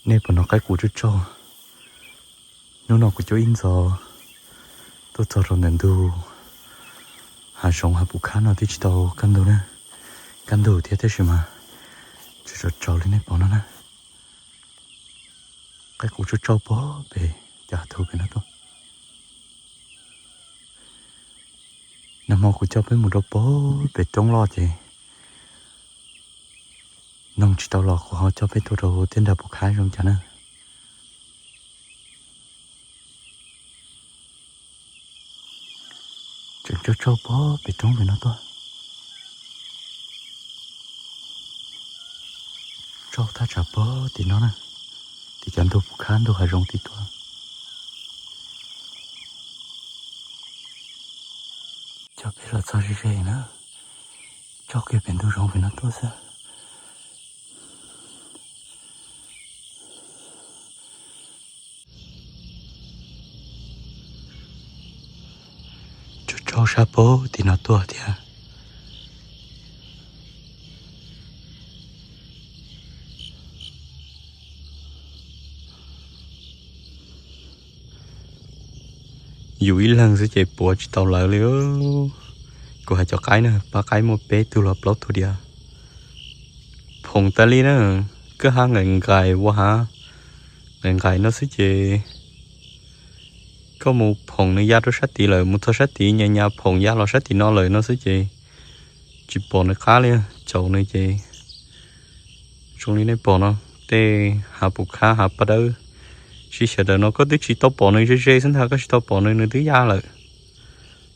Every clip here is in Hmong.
Nej puas hnov qaib qus tsaug tsaug? Hnub no kuv cuab ib ntxov tuaj txog rau ntawm ntug hav zoov hav pum khab no twb tsis tau kaj ntug na, kaj ntug thiab tab sis mas tseem tsaus tsaus li nej pom no na. Qaib qus tsaug tsaug puag pem cov hav thuv pem no tuaj. Nag hmo kuv coj peb mus rau puag pem roob loj ces noog tsis tau los kuv ho coj peb tuaj rau tej nram pum khab zoo cas na. Tseem tsaug tsaug puag pem roob pem no tuaj. Tsaug thaj tsam puag tim no na, tim cov ntug pum khab ntug hav zoov tim tuaj. Coj peb los txog ze ze na, tsaug kiag pem ntug zoov pem no tuaj xwb. Tsaug tsaug sab puag tim no tuaj thiab. Yus ib leeg xwb ces puav tsis tau lawv li. Kuv hais cov qaib na, pab qaib muaj peb tug los plaub tug diam. Phoom tas li na, kwj ha nqaim nqaim ua hav nqaim nqaim no xwb ces koj mus phoom nws ya rau sab tid lawm, mus txog sab tid nyas nyas phoom ya los sab tim no lawm no xwb ces tsis pom nws qab li. Caum nws ces zoo li nej pom no, tej hav pum khab hav paj dawb sib xyaw daws no koj twb tsis tau pom nws ze ze xwb ntag, koj tsis tau pom nws nws twb ya lawm.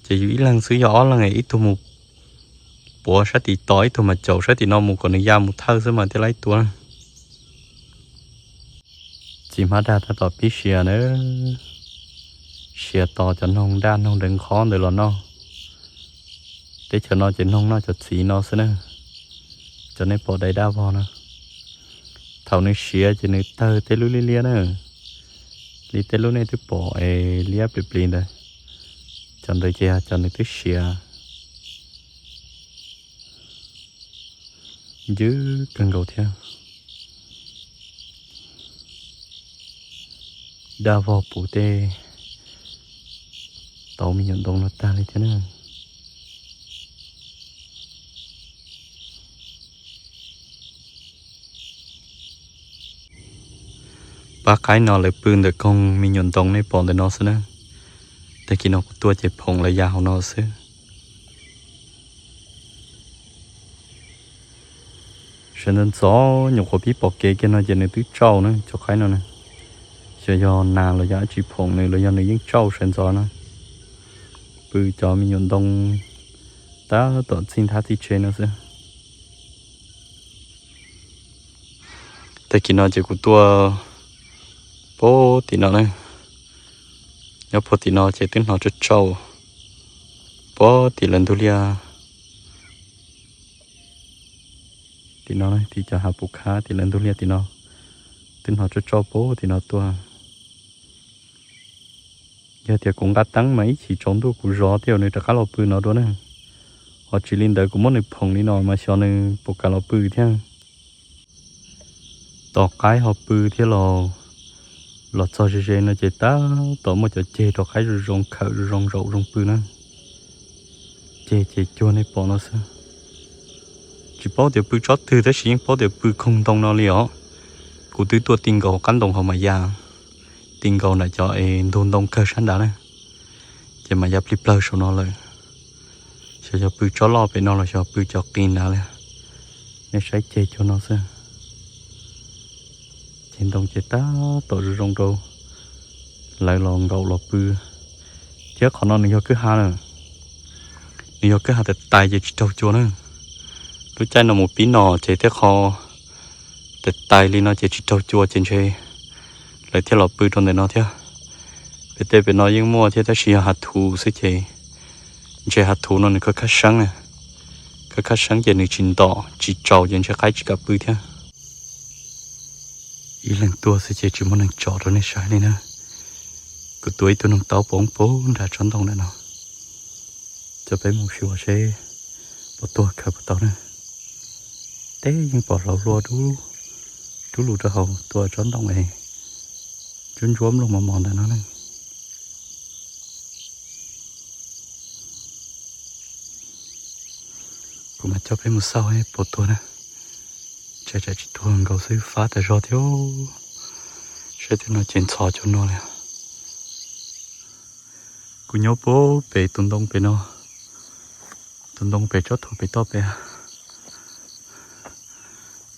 Ces yus ib leeg xwb, yog ob leeg ib tug mus puav sab tim tod ib tug mas caum sab tim no mus kom nws ya mus thawj xwb mas thiaj li tua. Txiv hmab daj tab tom pib sia na, sia tos cov noog daj noog daws nqhob ntawd los noj. Teb chaws no ces noog noj cov txiv no xwb na, cov nej pom dai daj vog no. Thaum nws siav ces nws tawg tej lub liab liab na, li tej lub nej twb pom es liab plis plis ntawd. Cov ntawd ces yog cov nws twb siav ywg kawg nkaus thiab. Daj vog puv tej tauv me nyuam ntoo no tag li thiab na. Pab qaib no lawv pw ntawm koog me nyuam ntoo nej pom ntawm no xwb na. Tag kis no kuv tuaj ces phoom lawv ya hauv no xwb. Sawv ntxov ntxov nyuam qhuav pib pom kev kiag no ces nws twb tsauj na cov qaib no na. Xyov yog nas los yog dab tsi phoom nws los yog nws yeej tsauj sawv ntxov na. Pw cov me nyuam ntoo tab tom txij nthab txij tse no xwb. Tag kis no ces kuv tuaj puag tim no na, nyob puag tim no ces twb hnov tsauj tsauj puag tim lawv ntug liaj. Tim no tim cov hav pum khab tim lawv ntug liaj tim no twb hnov tsauj tsauj puag tim no tuaj. Yog tias kuv nqa teeb mas ib chim tsaus ntuj kuv zov tej zaum nws rov qab los pw no dua na. Ho tsis li ntawd kuv muab nws phoom li no mas xyov nws puas kam los pw thiab. Tos qaib ho pw thiab los, los txog ze ze no ces tab tom muaj cov ceg rau qaib zoo zoo khawm zoo zoo zaum zoo pw na. Ceg ces cuag nej pom no xwb. Tsis paub tias pw tsob twg tab sis yeej paub tias pw koog ntoo no li os. Kuv twb tuaj ti nkaus qab ntoo hauv mas ya, ti nkaus nram cov es ntug ntoo kawg sab nrad na, ces mas ya plig plawg saum no lawm. Xyov yog pw tsob loj pem no los xyov pw cov qis nrad li. Nej saib ceg cuag no xwb. Ceg ntoo ces tab tom zoo zoo rau lawv los nkaum los pw. Thiab qhov no nws yog kwj ha na, nws yog kwj ha tais tais ces tsis raug cua na. Lub caij no mus pib no ces tej qho tais tais li no ces tsis raug cua ces ntshe lawv thiaj los pw rau ntawm no thiab. Pem tej pem no yeej muaj thiab tab sis yog hav thuv xwb ces ntshe hav thuv no nws khab khab seeb na, khab khab seeb ces nws tsis ntom tsis tsaus ces ntshe qaib tsis kam pw thiab. Ib leeg tuaj xwb ces tsis muaj neeg tsom rau nej saib li na. Kuv tua ib tug noog taub poob poob nram tsob ntoo ntawm no, coj peb mus xyuas seb puas tuag khaws puas tau na. Teb yeej pom hlauv hlua dub rub lus rau hauv tua tsob ntoo es ntsuab ntsuab nplooj mos mos ntawm no na. Kuv mam coj peb mus xauj puas tuag na. Ntshai tsam tsis tuag nkaus xwb, fab tas zog thiab. Saib tej no ces ntxhov cov no li. Kuv nyob puag pem tus ntoo pem no, tus ntoo pem tsob thuav pem toj pem.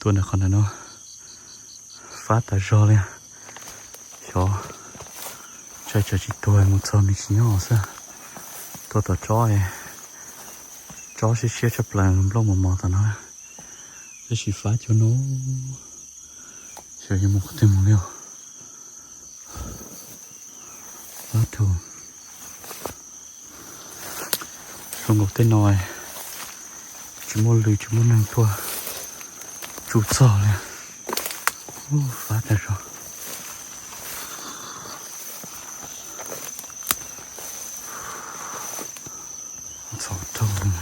Tua ntawm qhov ntawm no fab tas zog li. Xyov, ntshai tsam tsis tuag mus txog nws tsis nyob xwb. Tua tom tsob, tsob siab siab tshaj plaws, nplooj mos mos tom no. Tab sis fab cov no, xyov yuav mus qhov twg mus li os. Fab thaum zoo nkaus tej no tsis muaj lw tsis muaj neeg tuaj tsuj txog li. Fab tag zog. Txhov rau.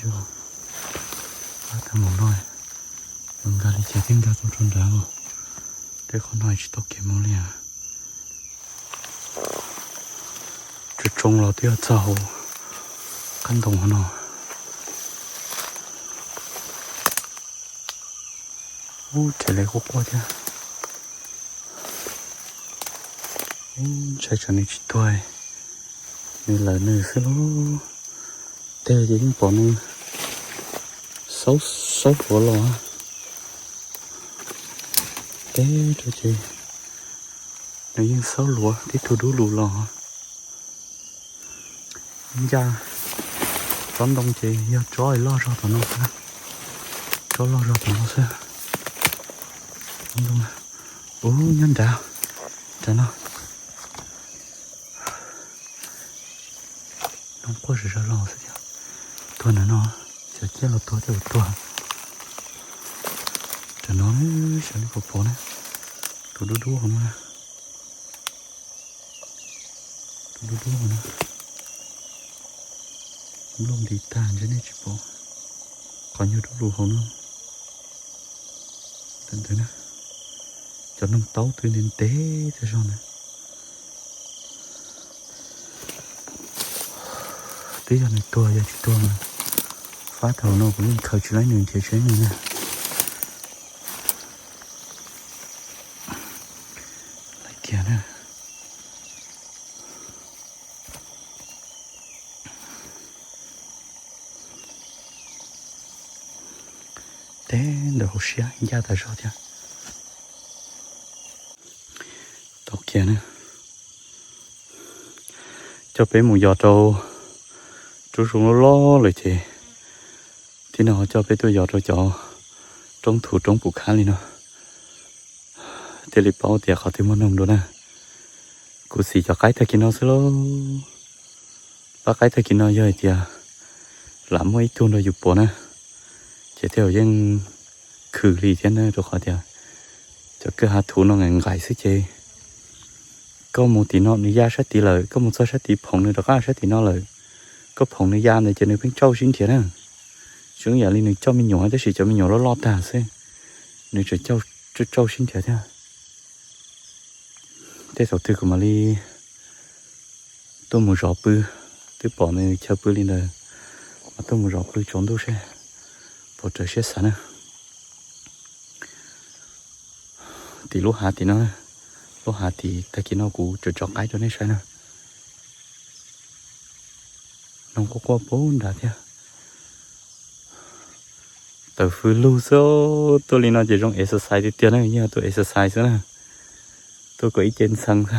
Yog, fab tag mus no, yuav nkag li cas thiaj nkag tau rau nrad os. Tej qhov no tsis tau kev mus li. Tsoo tsoo los twb yog txog hauv qab ntoo hauv no. Ub, rhe li quaj quaj thiab. Ub, ntshai tsam nws tsis tuag, nws lawm nws xwb lauj. Teg ces yeej pom nws xaub xaub hluav los. Teg rau ces nws yeej xaub luav tib tug dub lus los. Ncaj, tsob ntoo ces yog tsob loj zog tom no xwb. Tsob loj zog tom no xwb. Ub, nyob nrad, nrad no. Nws quaj zom zaws los xwb thiab. Tuag ntawm no, xyov ciaj los tuag thiab puas tuag. Tam no xyov li puas pom na. Tus dub dub hauv no na. Tus dub dub hauv no. Nplooj nti tag ntshe nej tsis pom. Qhov nyuag dub lus hauv no. Ntawm ntawd na, cov noog taub twb ntev ntev tag zog na. Twb yog nws tuag yog tsis tuag mas fab thaum no kuv yeej khaws tsis laib nws nrhiav tsis laib nws na. Laiv tiag na. Teb ntawm hauv siab ncaj tas zog thiab. Tau kiag na, coj peb mus yos rau roob zoov loj loj lawm ces tib no coj peb tuaj yos rau cov roob thuv roob pum khab li no thiaj li paub tias qhov twg muaj noog dua na. Kuv xim cov qaib tag kis no xwb lauj. Pab qaib tag kis no yog hais tias lam muaj ib tug nrog yus puav na, ces tej zaum yeej khwv li thiab na, rau qhov tias cov kwj hav thuv no nqaim nqaim xwb ces koj mus tim no nws ya sab tid lawm, koj mus txog sab tid phoom nws rov qab sab tim no lawm, koj phoom nws ya ntawd ces nws pheej tsauj sib nrhiav na. Zoo yam li nws coj me nyuam tab sis cov me nyuam loj loj tag xwb, nws tseem tsauj sib nrhiav thiab. Tej thaum twg kuv mam li tuaj mus zov pw, twb pom nws chaw pw li ntawd, mas tuaj mus zov pw tsaus ntuj seb puas raws siab xav na. Tim lub hav tim no, lub hav tim tag kis no kuv tseem tso qaib rau nej saib na. Noog quaj quaj puag nrad thiab. Tawm fws lug xwb, tuaj li no ces zoo exercise tiag tiag na, yeej yog tuaj exercise xwb na. Tuaj kom ib ce ntxhee xwb,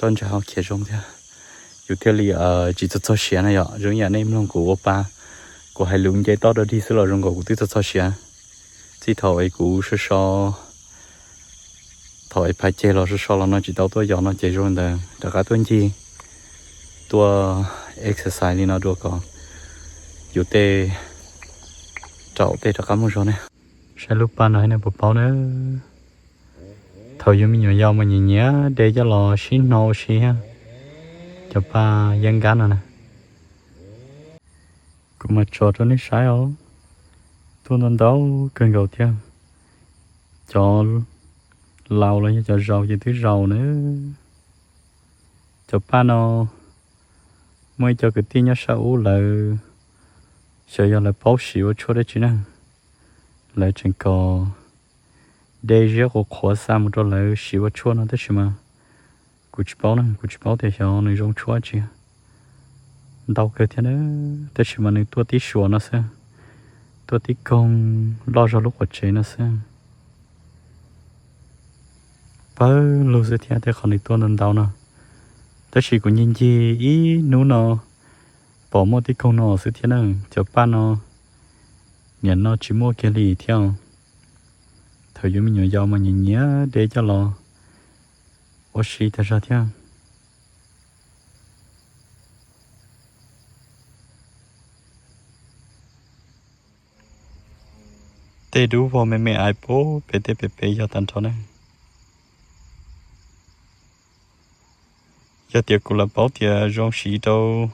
roj ntsha ho khiav zoo thiab. Yus thiaj li tsis txog txog siav na yom. Zoo yam nej mloog kuv ua pa, kuv hais lus nce toj dog dig xwb los zoo nkaus kuv twb txog txog siav. Txij thaum es kuv so so, thaum es phav ceg los so so los no tsis tau tuaj yos no ces zoo li ntawd rov qab tuaj ncig, tuaj exercise li no dua kom yus tej raum tej rov qab muaj zog ne. Saib lub pa no nej puas paub na. Thaum yus me nyuam yaus mas nyiam nyiam de coj los sib hno ua si thiab. Cov pa yeeb nkab no na, Kuv mam tso rau nej saib os. Tuaj ntau ntau kawg nkaus thiab. Cov laus los yog cov zaus ces twb zaus na. Cov paj no muaj ib co kwv tij nyob sab ub lawv, xyov yog lawv paub siv ua tshuaj dab tsi na, lawv tseem kom de ziab qhuav qhuav xa mus rau lawv siv ua tshuaj no tab sis mas kuv tsis paub na, kuv tsis paub tias xyov nws zoo tshuaj tsi. Ntau kawg thiab na, tab sis mas nws tuaj tib suas no xwb, tuaj tib koog loj zog lub quav tsev no xwb. Pawg lug xwb thiab tej qhov nws tuaj ntau ntau no, tab sis kuv ncig ncig ib hnub no pom muaj tib koog no xwb thiab na. Cov paj no niam no tsis muaj kiag li thiab. Thaum yus me nyuam yaus mas nyiam nyiam de coj los ua si tag zog thiab. Tej dub vog me me ais puag pem tej pem pem yog tag nrho na. Yog tias kuv lam paub tias zoo siv rau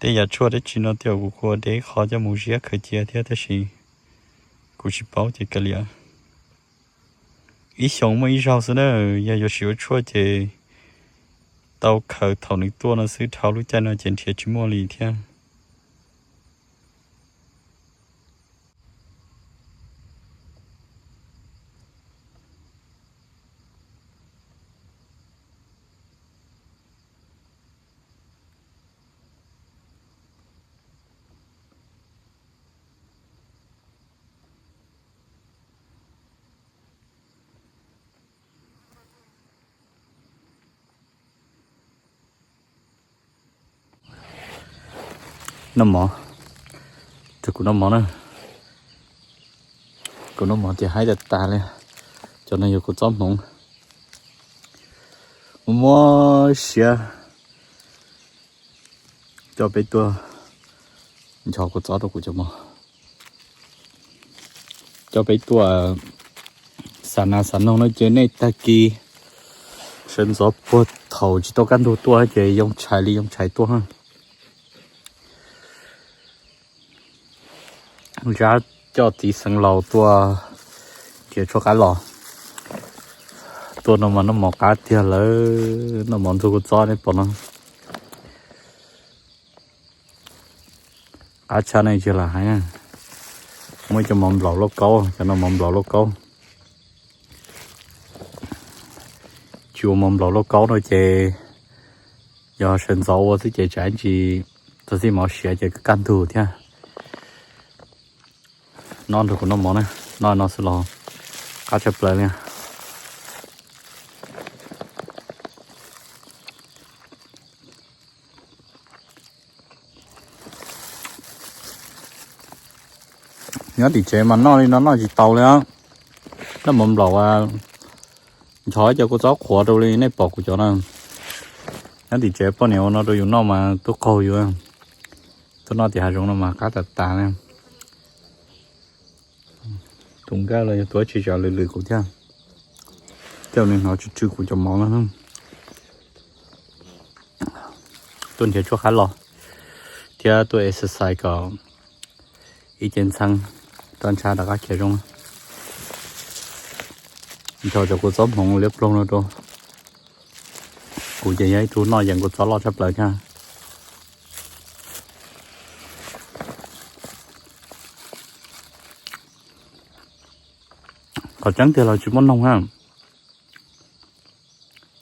tej yam tshuaj dab tsi no tias kuv kuj de qho coj mus ziab khaws cia thiab tab sis kuv tsis paub ces kav liam. Ib xyoos muaj ib zaug xwb na, yog yuav siv ua tshuaj ces tau khaws thaum nws tuaj no xwb, dhau lub caij no ces nrhiav tsis muaj li thiab. Noj mov, rau kuv noj mov na. Kuv noj mov tias haib tas tas li. Cov no yog kuv txob hmoov. Muab muab siab coj peb tuaj nchos kuv txob rau kuv cov mov. Coj peb tuaj xa nas xa noog no ces nej tag kis sawv ntxov puag thaum tsis tau kaj ntug tuaj ces yoo tshais li yoo tshais tuaj. Zab coj txiv xeev laus tuaj nrhiav tshuaj qab los. Tuaj no mas noj mov qab tiag lawm, noj mov ntxuag kua txob nej pom no. Qab tshaj nej tsis lam hais na. Muaj ib co mov nplaum lauj kaub, cov no mov nplaum lauj kaub. Tsis ua mov nplaum lauj kaub no ces yog sawv ntxov ua xwb ces tsam ntsis txog txij mov siav ces kaj ntug thiab. Noj nrog kuv noj mov na, noj no xwb los qab tshaj plaws li. Nyob tim tsev mas noj li no noj tsis tau li. Noj mov nplaum, nchos cov kua txob qhuav rau li nej pom kuv cov na. Nyob tim tsev poj niam ua no rau yus noj mas tub qaug yus. Tuaj noj tim hav zoov no mas qab tas tas li. Tus nkaj los yog tus tsis zam lwm lwm kuv thiab. Tej zaum nws hnov tsw tsw kuv cov mov no. Tuaj nrhiav tshuaj qab los thiab tuaj exercise kom ib ce ntxhee rov ntsha rov qab khiav zoo. Nchos cov kua txob hmoov liab ploog no rau. Kuv ces yog ib tug noj yees kua txob loj tshaj plaws thiab. Qhov tseeb tiag los tsis muaj noog na.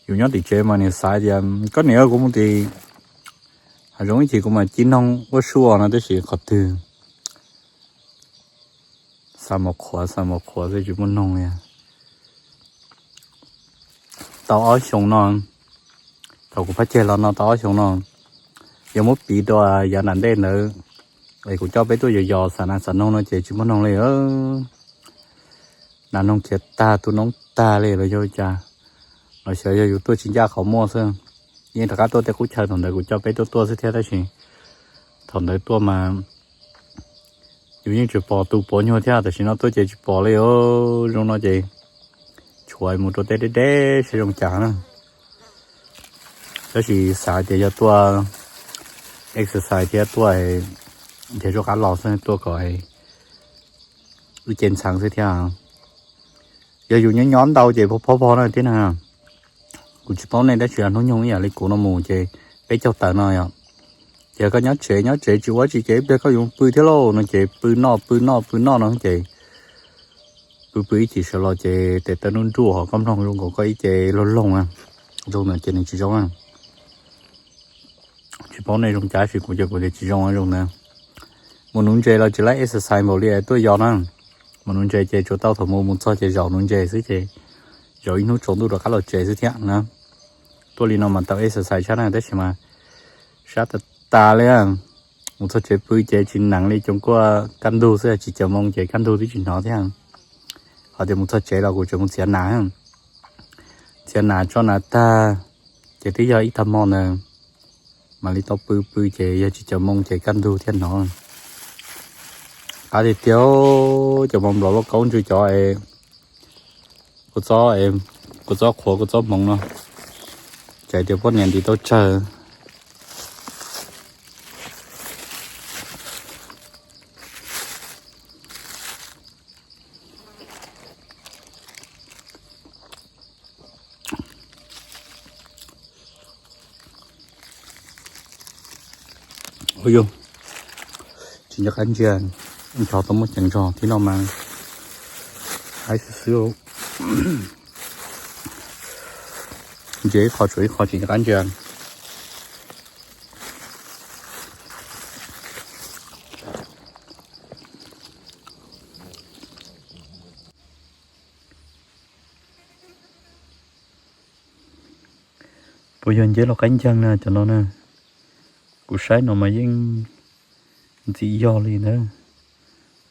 Yus nyob tim tsev mas niam xav tias koj niam kuv mus tim hav zoov ib chim kuv mam ci noog ua su no tab sis qhov twg xa mov qhuav xa mov qhuav xwb tsis muaj noog li. Tau ob xyoos no, thaum kuv phab ceg los no tau ob xyoos no, yog muab piv rau yav nram ntej ntawd es kuv coj peb tuaj yos yos xa nas xa noog no ces tsis muaj noog li. Nas noog khiav tag tu noob tag li los yog cas, los xyov yog yus tuaj tsis ncaj qhov muaj xwb. Yeej rov qab tuaj tej qub chaw thaum ntawd kuv coj peb tuaj tuaj xwb thiab tab sis thaum ntawd tuaj mas yus yeej tsis pom tus pov nyuag thiab, tam sim no tuaj ces tsis pom li. Zoo no ces tshuav mus rau tej deb deb seb zoo cas na. Tab sis xav tias yog tuaj exercise thiab tuaj Ces rov qab los xwb, tuaj kom wb ce ntxheev xwb thiab. Yog yus nyob nyob ntau ces phob phob na tib neeg. Kuv tsis paub nej tab sis hnub nyoog ib yam li kuv no mus ces peb caug tawm no yom. Ces koj nyob tsev nyob tsev tsis ua tsis ces ib pliag koj yuav pw thiab lauj no ces pw noj pw noj pw noj no ces pw pw ib chim sawv los ces tes taw nruj nruj ho koj mloog zoo nkaus koj ib ce loog loog zoo ntawd ces nws tsis zoo. Tsis paub nej zoo cas sis kuv ces kuv tias tsis zoo zoo ntawd. Mus nuv ntses los tsis laib exercise npaum li tuaj yos na. Mus nuv ntses ces tsuas tau thaum mus mus txog ces zaum nuv ntses xwb ces zaum ib hnub tsaus ntuj rov qab los tsev xwb thiab na. Tuaj li no mas tau exercise sab na tab sis mas sab tas tas li. Mus txog tsev pw ces tsis nees li, coos kuaj kaj ntug xwb, tsis caum moo ces kaj ntug twb tsis hnov thiab. Ho tias mus txog tsev los kuv tseem mus txiav nas, txiav nas tso nas tag ces twb yog ib tag hmo ntawd mam li tau pw, pw ces yog tsis caum moo ces kaj ntug thiaj hnov. Qab tiag tiag, cov mov nplaum loj kaub ntsw cov es kuv txob qhuav kuv txob hmoov no, tsam tias poj niam ntim tau tsawg. Ua yus tsis nco qab ntsia, ncho tau muaj ceev zog thiab no mas haib xwb xwb. Ntsia ib qho tshuav ib qho tsis nco qab ntsia. Puas yog nceb lauj qaib nceeg na cov no na? Kuv saib no mas yeej ntxim yog li ntag,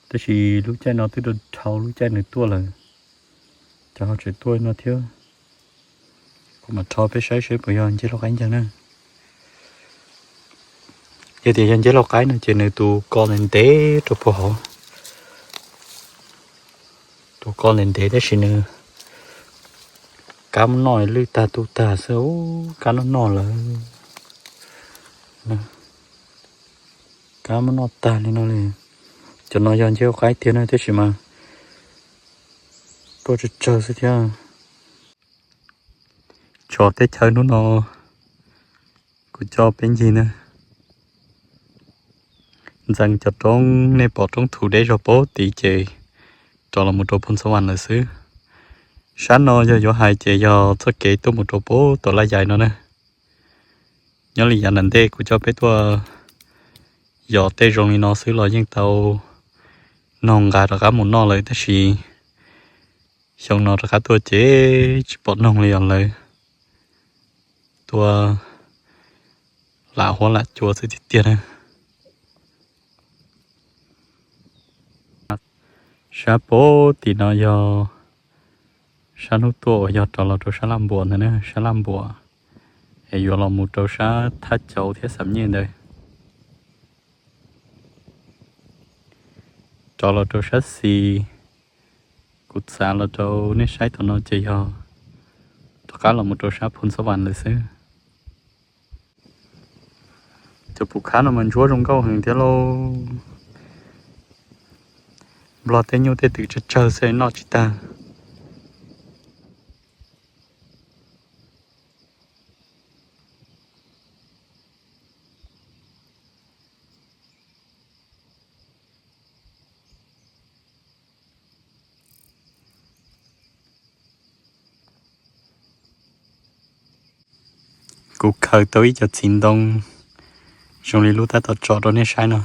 tab sis lub caij no twb dhau lub caij nws tuaj lawm, cov ho tseem tuaj no thiab. Kuv mam rho peb saib seb puas yog nceb lauj qaib nceeg na. Yog tias yog nceb lauj qaib no ces nws tus ko ntev ntev rau puag hauv, tus ko ntev ntev tab sis nws kab muab noj lwj tag tu tag xwb, kab noj noj lawm, kab muab noj tag li no li. Cov no yog nceb lauj qaib tiag na tab sis mas tuaj tsawg tsawg xwb thiab. Tso teb chaws hnub no kuv coj peb ncig na, ntxeev cov roob, nej pom roob thuv deb zog pab tid ces rov los mus rau Phoos Xab Vas lawm xwb. Sab no yog yuav hais ces yog txoj kev tuaj mus rau pab tom Laj Yais no na. Nyob li yav nram ntej kuv coj peb tuaj yos tej zoo li no xwb los yeej tau noog nqa rov qab mus noj lawm tab sis xyoo no rov qab tuaj ces tsis pom noog li os lawm. Tuaj lam huab lam cua xwb tiag tiag na. Sab pab tim no yog sab hnub tuaj uas yog rov los rau sab Laj Npuas ntawd na, sab Laj Npuas es yuav los mus rau sab Thab Cauv thiab Xam Nyej ntawd. Rov los rau sab xis, kuv txav los rau nej saib tom no ces yog rov qab los mus rau sab Phoos Xab Vas lawm xwb. Cov pum khab no mas ntsuab zoo nkauj heev thiab lauj. Nplog tej nyuj tej twm tsawg tsawg xwb noj tsis tag. Kuv khaws tau ib co txiv ntoo zoo li lub tab tom tso rau nej saib no.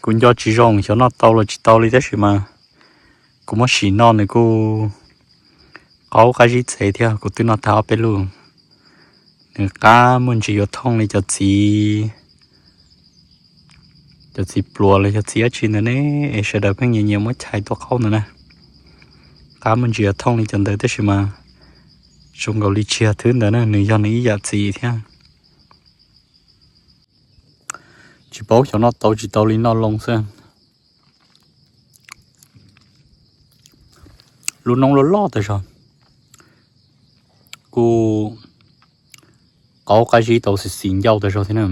Kuv nco tsis zoo xyov noj tau los tsis tau li tab sis mas kuv muab sim noj nws kuj qaub qab zib txev thiab, kuv twb noj tag ob peb lub. Nws qab muaj ntsis yuav thooj li cov txiv, cov txiv pluas los cov txiv dab tsi ntawd ne, es sawv daws pheej nyias nyias muab chais tuaj qaub ntawd na. Qab muaj ntsis yuav thooj li cov ntawd tab sis mas zoo nkaus li tsis yog thwb ntawd na, nws yog nws ib yam txiv thiab. Tsis paub xyov noj tau tsis tau li noj loo xwb. Lub noob loj loj tas zog, kuj qaub qab zib tau xis xis ncauj tas zog thiab na.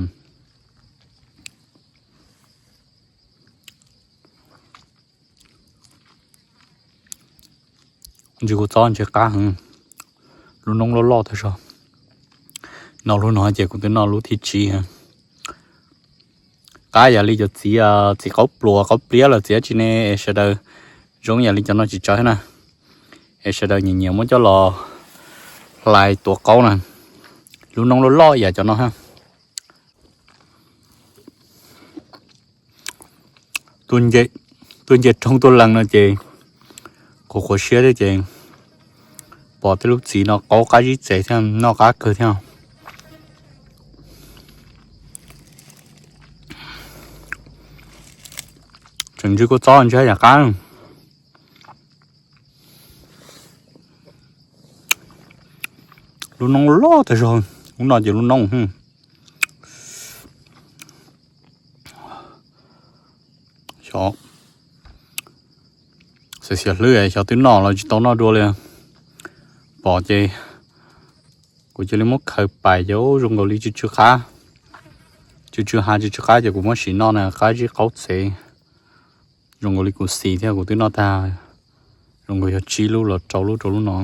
Ntswj kua txob ntshe qab heev, lub noob loj loj tag zog. Noj lub no ces kuv twb noj lub thib tsib. Qab yam li cov txiv, txiv qaub pluas qaub pliab los txiv dab tsi ne es sawv daws, zoo yam li cov no tsis tsawg na, es sawv daws nyiam nyiam muab coj los hlais tuav qaub na. Lub noob loj loj yam cov no ha. Tuaj nce roob tuaj lees no ces qhuav qhuav siab thiab ces pom tej lub txiv no qaub qab zib txev thiab noj qab kawg thiab. Tseem ntswj kua txob ntshe yam qab. Lub noob loj tag zog, lub no ces lub noob. Xyov, xiav xiav hlwb xyov twb noj los tsis tau noj dua li. Pom ces kuv cia li muab khaws pais ces zoo nkaus li tsw tsw qab, tsw tsw ha tsw tsw qab ces kuv muab sim noj na, qab zib qaub txev. Zoo nkaus li kuv xis thiab kuv twb noj tag zoo nkaus yog tsib lub los rau lub rau lub no.